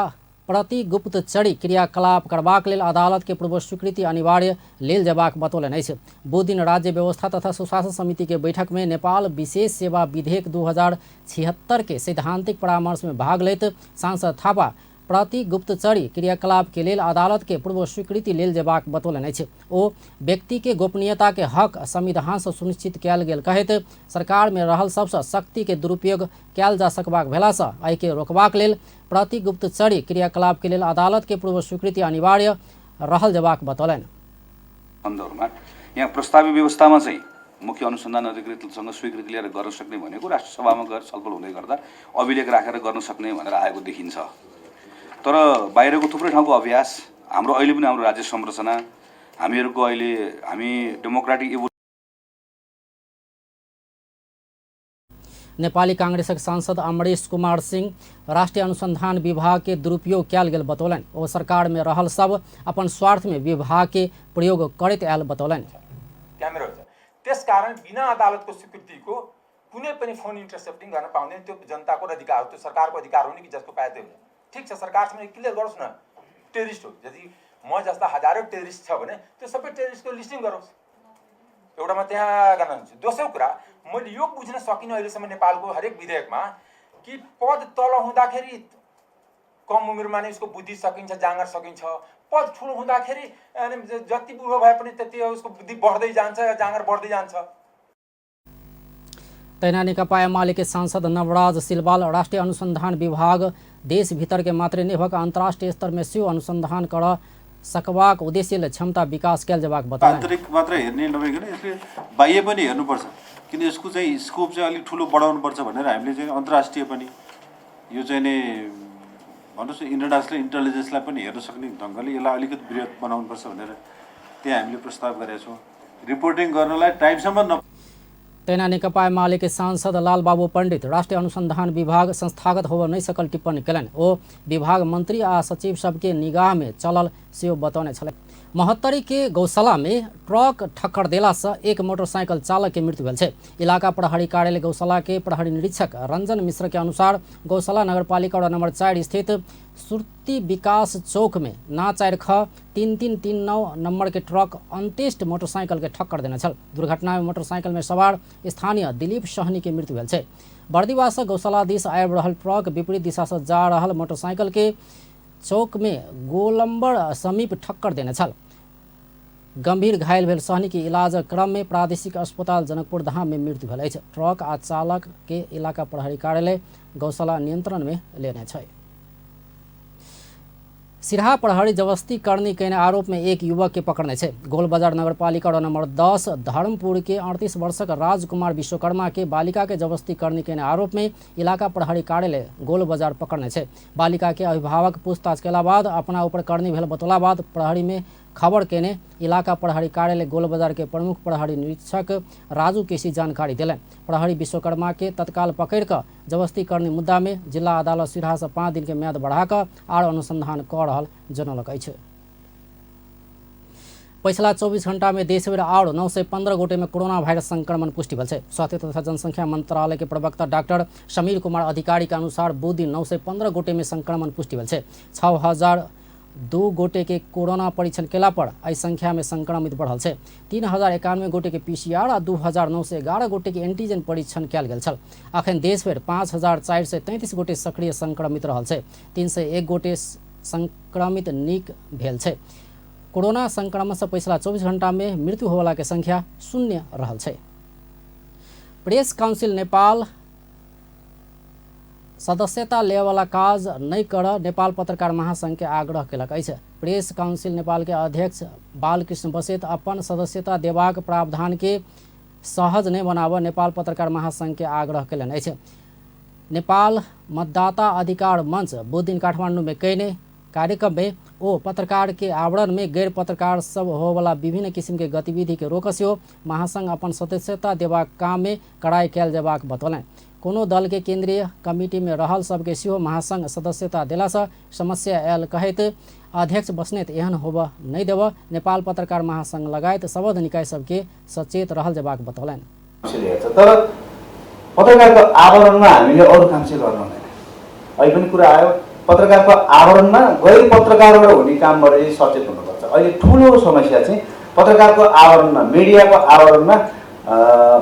प्रति गुप्तचरी क्रियाकलाप करबाक लेल अदालत के पूर्व स्वीकृति अनिवार्य लेल जेबाक बतौलनि अछि। बुध दिन राज्य व्यवस्था तथा सुशासन समिति के बैठक में नेपाल विशेष सेवा विधेयक 2076 के सैद्धांतिक परामर्श में भाग लैत सांसद थापा प्रति गुप्तचरी क्रियाकलाप के लेल अदालत के पूर्व स्वीकृति लेल जेबाक बतौलनि अछि। ओ व्यक्ति के गोपनीयता के हक संविधान से सुनिश्चित कयल गेल कहैत सरकार में रहल सबसँ शक्ति के दुरुपयोग कयल जा सकबाक भेलासँ एहिके रोकबाक लेल प्रति गुप्तचरी क्रियाकलाप के लेल अदालत के पूर्व स्वीकृति अनिवार्य रहल जेबाक बतौलनि। सन्दर्भमा यहाँ प्रस्तावित व्यवस्थामा चाहिँ मुख्य अनुसन्धान अधिकृतसँग स्वीकृति लिएर गर्न सक्ने भनेको राष्ट्रसभामा गएर छलफल हुँदै गर्दा अभिलेख राखेर गर्न सक्ने भनेर आएको देखिन्छ। तर बाहिरको थुप्रै ठाउँको अभ्यास हाम्रो अहिले पनि हाम्रो राज्य संरचना हामीहरूको अहिले हामी डेमोक्रेटिक इभोल्युसन। नेपाली कांग्रेसक सांसद अमरीश कुमार सिंह राष्ट्रीय अनुसंधान विभाग के दुरुपयोग कयल गेल बतौलनि। ओ सरकार में रहल सब अपन स्वार्थ में विभाग के प्रयोग करैत आयल बतौलनि। त्यसकारण बिना अदालतको स्वीकृतिको कुनै पनि फोन इन्टरसेप्टिङ गर्न पाउँदैन। त्यो जनताको अधिकार हो, त्यो सरकारको अधिकार हो नि कि जसको पाए त्यो हुने। ठिक छ, सरकारसँग क्लियर गरोस् न, टेरिस्ट हो, यदि म जस्ता हजारौँ टेरिस्ट छ भने त्यो सबै टेरिस्टको लिस्टिङ गरोस्, एउटामा त्यहाँ गर्न हुन्छ। दोस्रो कुरा मैले यो बुझ्न सकिनँ अहिलेसम्म नेपालको हरेक विधेयकमा कि पद तल हुँदाखेरि कम उमेरमा नै उसको बुद्धि सकिन्छ, जाँगर सकिन्छ, पद ठुलो हुँदाखेरि जति बुढो भए पनि त्यति उसको बुद्धि बढ्दै जान्छ, जाँगर बढ्दै जान्छ। तहिना नेकपा एमाले के सांसद नवराज सिलवाल राष्ट्रीय अनुसंधान विभाग देश भीतर के मात्रै नहि भऽ अंतर्राष्ट्रीय स्तर में सेहो अनुसंधान कर सकबाक उद्देश्यले क्षमता विकास कयल जेबाक बतौलनि। आन्तरिक मात्र हेर्ने नभइकन यसले बाह्य पनि हेर्नुपर्छ, किन यसको चाहिँ स्कोप चाहिँ अलिक ठुलो बढाउनुपर्छ भनेर हामीले चाहिँ अन्तर्राष्ट्रिय पनि यो चाहिँ नि भन्नुहोस् न इन्टरनेसनल इन्टेलिजेन्सलाई पनि हेर्न सक्ने ढङ्गले यसलाई अलिकति बृहत बनाउनुपर्छ भनेर त्यहाँ हामीले प्रस्ताव गरेका छौँ। रिपोर्टिङ गर्नलाई टाइमसम्म न। तहिना नेकपा एमाले के सांसद लालबाबू पंडित राष्ट्रिय अनुसंधान विभाग संस्थागत होब नहीं सकल टिप्पणी कयलनि। ओ विभाग मंत्री आ सचिव सबके निगाह में चलल सेहो बतौने छलै। महोत्तरी के गौशाला में ट्रक ठक्कर देला से एक मोटरसाइकिल चालक के मृत्यु भेल छै। इलाका प्रहरी कार्यालय गौशाला के प्रहरी निरीक्षक रंजन मिश्र के अनुसार गौशाला नगरपालिका वार्ड नंबर 4 स्थित सुरती विकास चौक में ना 4 ख 3339 नंबर के ट्रक अंत्येष्ट मोटरसाइकिल के ठक्कर देने छल। दुर्घटना में मोटरसाइकिल में सवार स्थानीय दिलीप सहनी के मृत्यु भेल छै। बर्दिवास से गौशाला दिस आबि रहल ट्रक विपरीत दिशा से जा रहल मोटरसाइकिल के चौक में गोलम्बर समीप ठक्कर देने छल। गंभीर घायल भेल सहनी के इलाज क्रम में प्रादेशिक अस्पताल जनकपुर धाम में मृत्यु भेल अछि। ट्रक आ चालक के इलाका प्रहरी कार्यालय गौशाला नियंत्रण में लेने छै। सिरहा प्रहरी जबरदस्ती करनी केने आरोप में एक युवक के पकड़ने छै। गोलबाजार नगरपालिका वार्ड नंबर 10 धर्मपुर के 38 वर्षक राजकुमार विश्वकर्मा के बालिका के जबरदस्ती करनी केने आरोप में इलाका प्रहरी कार्यालय गोलबाजार पकड़ने छै। बालिका के अभिभावक पूछताछ केला बाद अपना ऊपर करनी भेल बतौला बाद प्रहरी में खबर केने इलाका प्रहरी कार्यालय गोलबाजार के प्रमुख प्रहरी निरीक्षक राजू केसी जानकारी दिलनि। प्रहरी विश्वकर्मा के तत्काल पकड़ कऽ जबरदस्ती करनी मुद्दा में जिला अदालत सिरहा से 5 दिन के म्याद बढ़ाकऽ आर अनुसंधान कऽ रहल जनौलक अछि। पछिला 24 घंटा में देशभरि और 915 गोटे में कोरोना वायरस संक्रमण पुष्टि भेल छै। स्वास्थ्य तथा जनसंख्या मंत्रालय के प्रवक्ता डॉक्टर समीर कुमार अधिकारी के अनुसार बुध दिन 915 गोटे में संक्रमण पुष्टि भेल छै। 6002 गोटे के कोरोना परीक्षण केला पर एहि संख्या में संक्रमित बढ़ल छै। 3091 गोटे के पीसीआर आ 2911 गोटे के एंटीजन परीक्षण कयल गेल छल। अखन देशभरि 5433 गोटे सक्रिय संक्रमित रहल छै। 301 गोटे संक्रमित नीक भेल छै। कोरोना संक्रमण से पछिला 24 घंटा में मृत्यु होवला के संख्या 0 रहल छै। प्रेस काउंसिल नेपाल सदस्यता लेवाला काज नहीं कर नेपाल पत्रकार महासंघ के आग्रह केलक अछि। प्रेस काउंसिल नेपाल के अध्यक्ष बालकृष्ण बसेत अपन सदस्यता देबाक प्रावधान के सहज नहीं बनाबऽ नेपाल पत्रकार महासंघ के आग्रह केलनि अछि। नेपाल मतदाता अधिकार मंच बुध दिन काठमांडू में कयने कार्यक्रम में ओ पत्रकार के आवरण में गैर पत्रकार सब होवला विभिन्न किसिम के गतिविधि के रोक सेहो महासंघ अपन सदस्यता देबाक काम में कड़ाई कयल जेबाक बतौलनि। कोनो दल के केंद्रीय कमिटी में रहल सबके सेहो महासंघ सदस्यता देलासँ समस्या आयल कहैत अध्यक्ष बस्नेत एहन होबऽ नहि देबऽ नेपाल पत्रकार महासंघ लगायत सबद निकाय सबके सचेत रहल जेबाक बतौलनि। तर पत्रकारको आवरणमा हामीले अरू काम चाहिँ गर्नु हुँदैन। अहिले पनि कुरा आयो, पत्रकारको आवरणमा गैर पत्रकारबाट हुने कामबाट चाहिँ सचेत हुनुपर्छ। अहिले ठुलो समस्या चाहिँ पत्रकारको आवरणमा, मिडियाको आवरणमा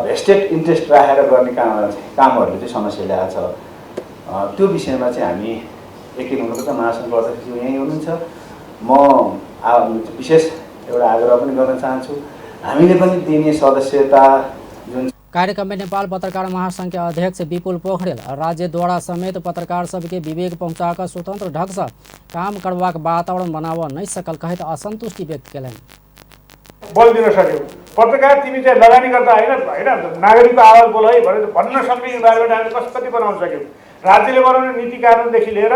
भेस्टेड इन्ट्रेस्ट राखेर गर्ने कामहरूले चाहिँ समस्या ल्याएको छ। त्यो विषयमा चाहिँ हामी यकिन हुनुपर्छ। महासङ्घको अध्यक्षज्यू यहीँ हुनुहुन्छ। म विशेष एउटा आग्रह पनि गर्न चाहन्छु, हामीले पनि दिने सदस्यता जुन कार्यक्रम में नेपाल पत्रकार महासंघ के अध्यक्ष विपुल पोखरेल राज्यद्वारा समेत पत्रकार सबके विवेक पहुँचाकर स्वतंत्र ढंग से काम करबाक वातावरण बनाव नहीं सकल कहैत असंतुष्टि व्यक्त केलनि। बल दिन सक्यौ पत्रकार तिमी चाहिँ लगानी गर्दा होइन होइन नागरिकको आवाज बोल है भनेर भन्न सक्ने इन्भाइरोमेन्ट हामीले कति बनाउन सक्यौँ। राज्यले बनाउने नीति कानुनदेखि लिएर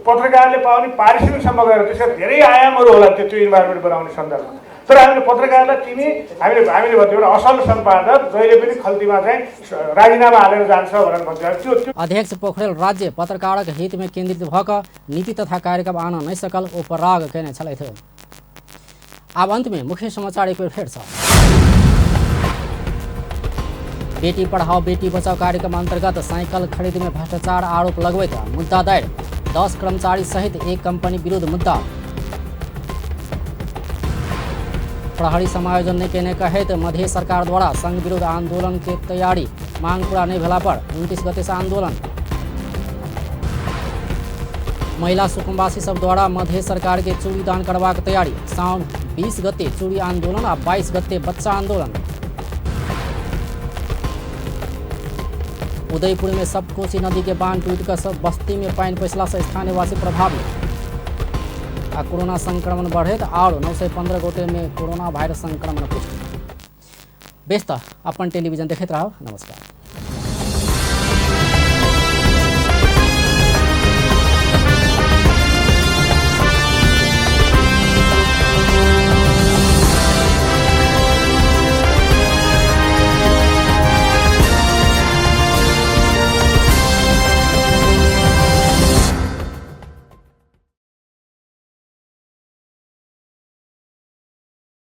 पत्रकारले पाउने पारिश्रमिकसम्म गएर त्यसका धेरै आयामहरू होला त्यो इन्भाइरोमेन्ट बनाउने सन्दर्भमा। तर हामीले पत्रकारलाई तिमी हामीले हामीले भन्थ्यौँ एउटा असल सम्पादक जहिले पनि खल्तीमा चाहिँ राजीनामा हालेर जान्छ भनेर भन्थ्यो। त्यो अध्यक्ष पोखरेल राज्य पत्रकारक हित में केन्द्रित भऽ नीति तथा कार्यक्रम आन नहि सकल ओ पराग केने छलथि। आब अंत में मुख्य समाचार एक बेर फेर सँ। बेटी पढ़ाओ बेटी बचाओ कार्यक्रम अंतर्गत साइकिल खरीद में भ्रष्टाचार आरोप लगबैत मुद्दा दायर, 10 कर्मचारी सहित एक कंपनी विरुद्ध मुद्दा। प्रहरी समायोजन नहि केने कहैत मधेश सरकार द्वारा संघ विरुद्ध आंदोलन के तैयारी, मांग पूरा नहीं भेला पर 29 गते से आंदोलन। महिला सुकुम्बासी सब द्वारा मधेश सरकार के चूड़ी दान करबाक तैयारी, साउन 20 गते चूड़ी आंदोलन आ 22 गते बच्चा आंदोलन। उदयपुर में सप्तकोशी नदी के बांध टूट कर सब बस्ती में पानि पैसला से स्थानीयवासी प्रभावित। आ कोरोना संक्रमण बढ़ैत और 915 गोटे में कोरोना वायरस संक्रमण पुष्टि। बेस त अपन टेलीविजन देखैत रहब। नमस्कार।